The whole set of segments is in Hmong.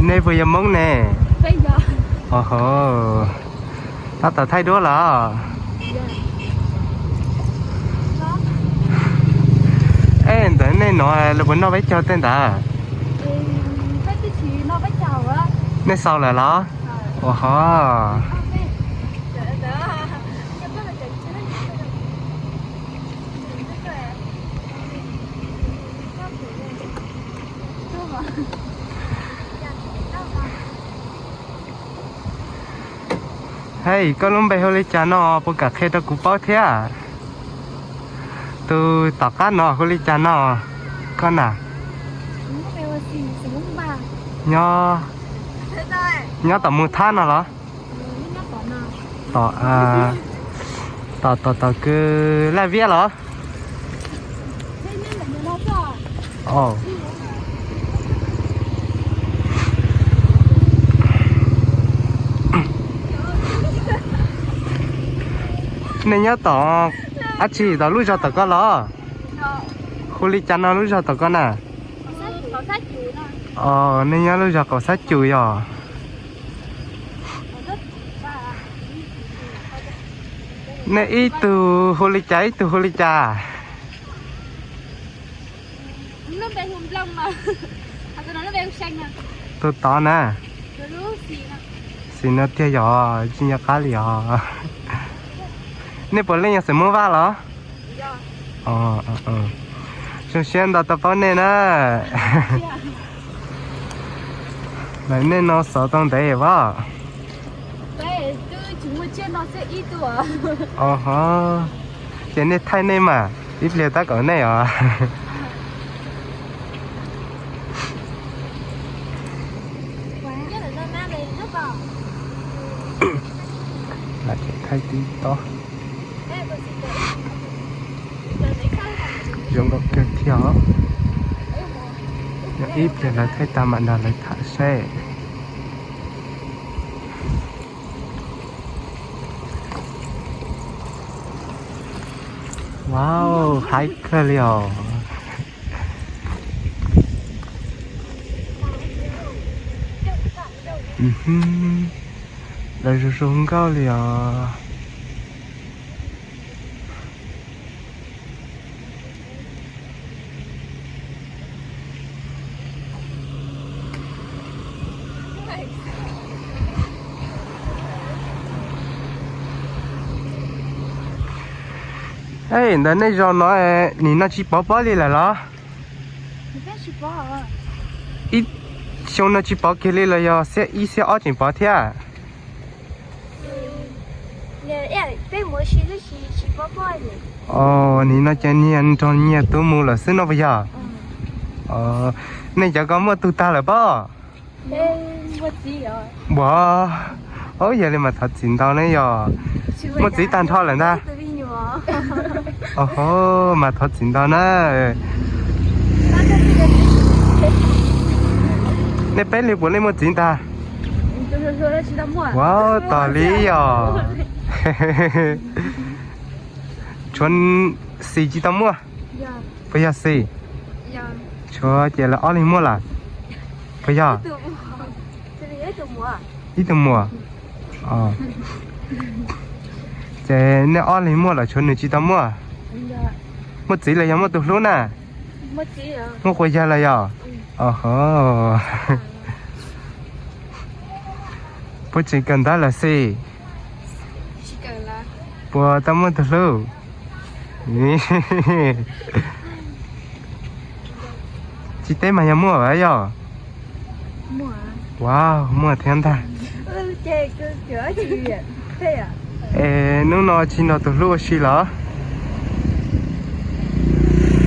Nej puas yog Hmoob ne? Os ho, tab tom thaij duab los? Ej, ntawd nej no lawv puas noj peb caug tej ntawd? Nej xaus lawm los? Os ho. Hej, koj lub npe hu li cas no puas kam qhia rau kuv paub thiab? Tus tom qab no hu li cas no koj na? Nyob, nyob tom mus thab no los? Tom, tom, tom, tom kws laj viab los? Nej nyob tom dab tsi, tom lub zos tom koj los? Hu li cas no lub zos tom koj na? Os, nej nyob lub zos Qaum Xab Cum yog? Nej ib tug hu li cas ib tug hu li cas? Tus tod na. Xis no tiag yog tsis nco qab li os. Nej puav leej yog xeem Hmoob Vaj los? Zoo siab ntau tau paub nej na. Lawv nej no xov tau ntev os? Os ho, ces nej thaij nej mas ib pliag tab kaum nej os. Thaij tib tob. Zoo nkauj kawg thiab os. Yog ib pliag lawv thaij tag mam nrog lawv tham seb. Wow, haib kawg li os. Lawv zoo zoo nkauj li os. Ej, ntawm nej zos no nim no tsis pov pob li lawm los? Ib xyoo no tsis pov kiag li los yog xiab ib xiab ob tseem pov thiab? Os, nim no ces nyias nrog nyias tus mus lawm xwb no puas yog? Nej cov ko muaj tus tag lawm pob? Ua, yog li mas thov txim ntau ne yog. Muaj txiv tag nrho lawm ntag. Os ho, mas thov txim ntau na. Nej peb leeg puav leej muaj txiv ntag? Ua, tos li yog. Tshuav Xis tsis tau muaj? Puas yog Xis? Tshuav ces lawv ob leeg muaj lawm. Puas yog? Ib tug muam. Ces nej ob leeg muaj los tshuav nws tsis tau muaj? Muaj txiv los yog muaj tus hlub na? Muaj quas yawg los yog? Os ho. Puas tseem kawm ntawv lawm Xis? Puas tau muaj tus hlub? Tsis teb mas yog muaj yog? Ua, muaj thiab ntag. Es hnub no tsis nrog tus hlub ua si los?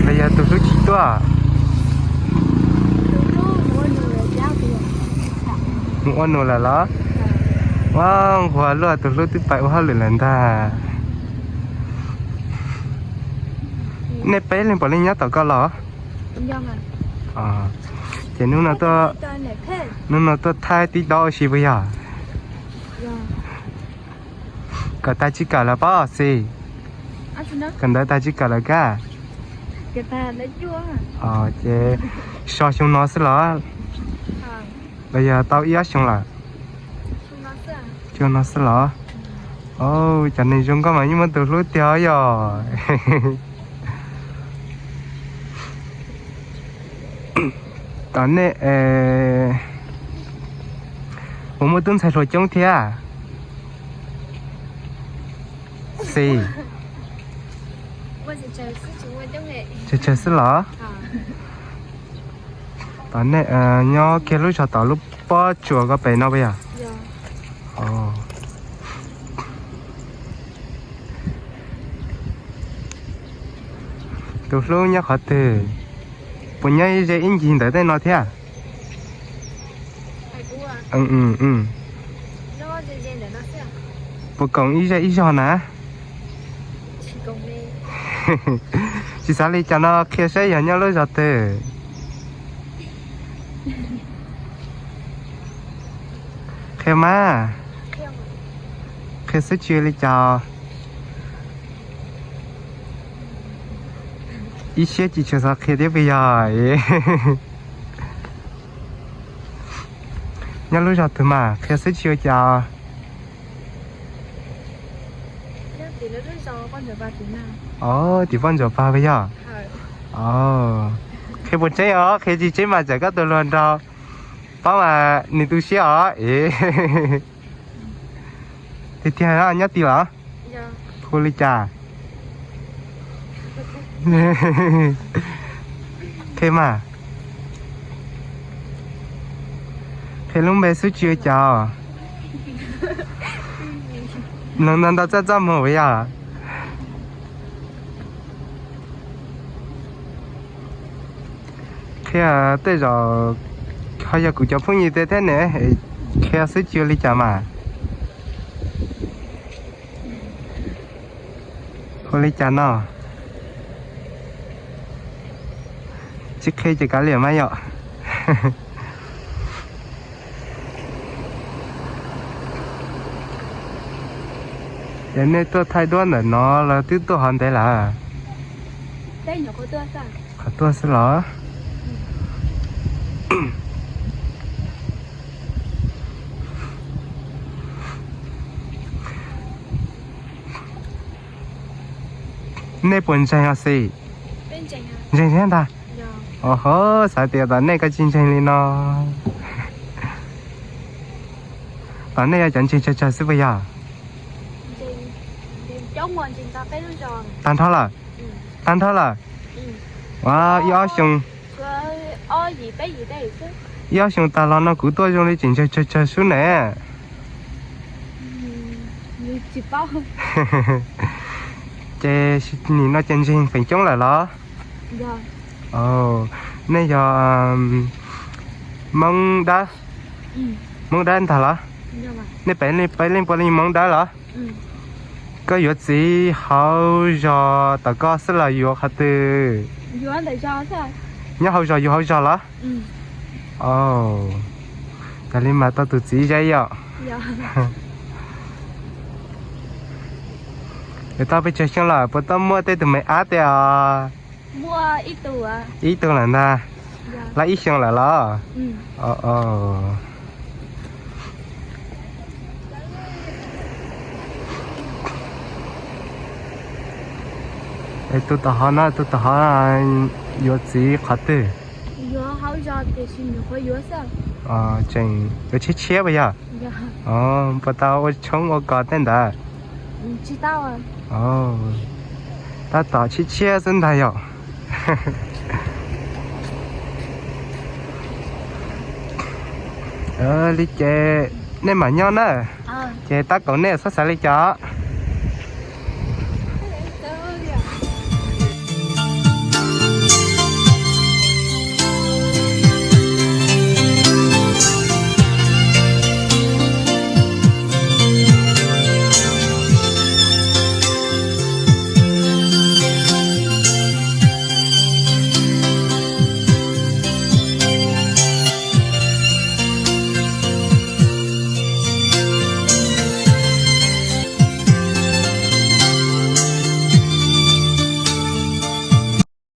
Los yog tus hlub tsis tuaj? Mus ua nus lawm los? Ua, nquag luaj, tus hlub twb pais ua hauj lwm lawm ntag. Nej peb leeg puav leej nyob tom koj los? Ces hnub no tuaj thaij tib tob ua si puas yog? Kawm tag tsis kawm lawm pob Xis? Kawm ntawv tag tsis kawm lawm kab? Ces so xyoo no xwb los? Los yog tau ib ob xyoo lawm? Xyoo no xwb los? Cov neeg zoo nkauj mas yeej muaj tus hlub tiag yog. Tom nej puas muaj tub ntxhais hluas coob thiab? Xis, tsawg tsawg xwb los? Tom nej nyob kiag lub zog tom lub pob tsuas ko pem no puas yog? Tus hlub nyob qhov twg? Puas nyob ib ze ib ncig ntawm tej no thiab? Puas koom ib zej ib zog na? Tsis xav li cas no qhia saib yog nyob lub zog twg. Qhia mas, qhia xwb tsis ua li cas. Ib siab tsis tshua xav qhia thiab puas yog? Nyob lub zog twg mas qhia xwb tsis ua cas. Tim Poj Ntsuam Pag puas yog? Qhia puas tseeb os, qhia tsis tseeb mas tsam koj tus hluas nraug paub mas nws tu siab os. Tiag tiag nyob tim los? Hu li cas? Qhia mas, qhia lub npe xwb tsis ua cas. Mloog ntau ntau txaj txaj muag puas yog? Qhia tej zaum ho yog kuv cov phooj ywg tej thiab ne, qhia xwb tsis ua li cas mas. Ua li cas no? Tsis qhia ces kav liam mas yom. Ces nej tuaj thaij duab ntawm no los twb tuaj hov ntev lawm? Qhov tuaj xwb los? Nej puas ntseeg os xis? Ntseeg thiab ntag. Oho, xav tias tom nej koj tsis ntseeg li no. Tom nej yog cov ntseeg tsawg tsawg xwb puas yog? Tag nrho lawm? Tag nrho lawm? Ua ib ob xyoo, ib ob xyoo tas los no kuv tuaj zoo li tseem ntseeg tsawg tsawg xwb ne. Ces nim no ces ntseeg feem coob lawm los? Nej yog Hmoob Dawb? Hmoob Dawb ntag los? Nej peb leej puav leej Hmoob Dawb los? Koj yuav txiv hauv zos tom koj xwb los yuav qhov twg? Nyob hauv zos yuav hauv zos los? Ua li mas tau tus txiv zeb yom. Yuav tau pes tsawg xyoo lawm, puas tau muaj tej tus me ab tiag os? Ib tug lawm ntag. Lawv ib xyoo lawm los? Es tus tom hov no, tus tom hov yuav txiv qhov twg? Tseem yuav tshiab tshiab puas yog? Puas tau ua tshoob ua kos tej ntawd? Tab tom tshiab tshiab xwb ntag yom. Li ces nej mam nyob na. Ces tab kaum nej txhob xav li cas.